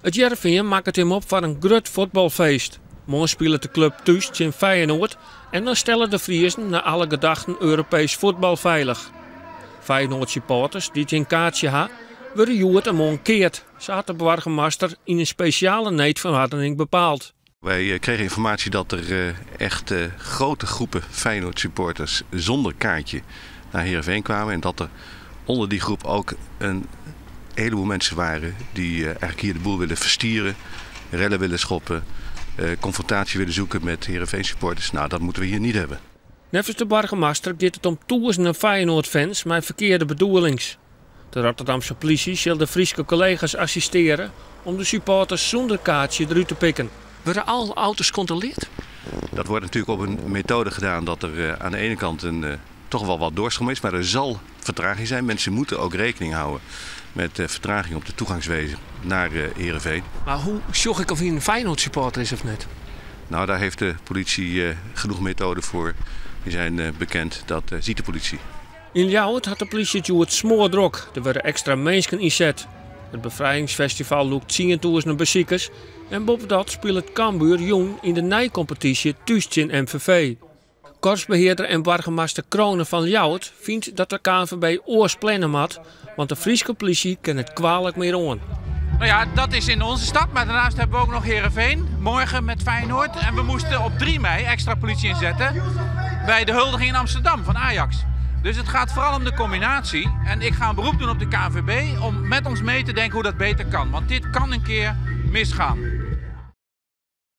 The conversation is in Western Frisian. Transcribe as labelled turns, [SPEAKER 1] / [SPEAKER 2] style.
[SPEAKER 1] It Hearrenfean makket him op foar in grut fuotbalfeest. Moarn spilet de klup thús tsjin Feyenoord en dan stelle de Friezen nei alle gedachten Europeesk fuotbal feilich. Feyenoord-supporters dy't gjin kaartsje ha, wurde hjoed en moarn keard, sa hat de boargemaster yn in spesjale needferoardening bepaald.
[SPEAKER 2] Wij kregen informatie dat er echt grote groepen Feyenoord supporters zonder kaartje naar Heerenveen kwamen. En dat er onder die groep ook een heleboel mensen waren die eigenlijk hier de boel willen verstieren, rellen willen schoppen, confrontatie willen zoeken met Heerenveen supporters. Nou, dat moeten we hier niet hebben.
[SPEAKER 1] Neffens de boargemaster giet it om tûzenen Feyenoord-fans mei ferkearde bedoelings. De Rotterdamse plysje sil de Fryske kollega's assistearje om de supporters sûnder kaartsje derút te pikken. Wurde alle auto's kontroleard?
[SPEAKER 2] Dat wordt natuurlijk op een methode gedaan dat er aan de ene kant een, toch wel wat doorstroom is, maar er zal vertraging zijn. Mensen moeten ook rekening houden met vertraging op de toegangswegen naar Heerenveen.
[SPEAKER 1] Mar hoe sjoch ik oft ien in Feyenoord supporter is of net?
[SPEAKER 2] Nou, daar heeft de politie genoeg methoden voor. Die zijn bekend, dat ziet de politie.
[SPEAKER 1] Yn Ljouwert hat de plysje it hjoed smoardrok. Der wurde ekstra minsken ynset. It befrijingsfestival lûkt tsientûzenen besikers en boppedat spilet Cambuur jûn yn de neikompetysje thús tsjin MVV. Korpsbehearder en boargemaster Crone fan Ljouwert fynt dat de KNVB oars planne moat, want de Fryske plysje kin it kwalik mear oan.
[SPEAKER 3] Nou ja, dat is in onze stad, maar daarnaast hebben we ook nog Heerenveen. Morgen met Feyenoord. En we moesten op 3 mei extra politie inzetten bij de huldiging in Amsterdam van Ajax. Dus het gaat vooral om de combinatie. En ik ga een beroep doen op de KNVB om met ons mee te denken hoe dat beter kan. Want dit kan een keer misgaan.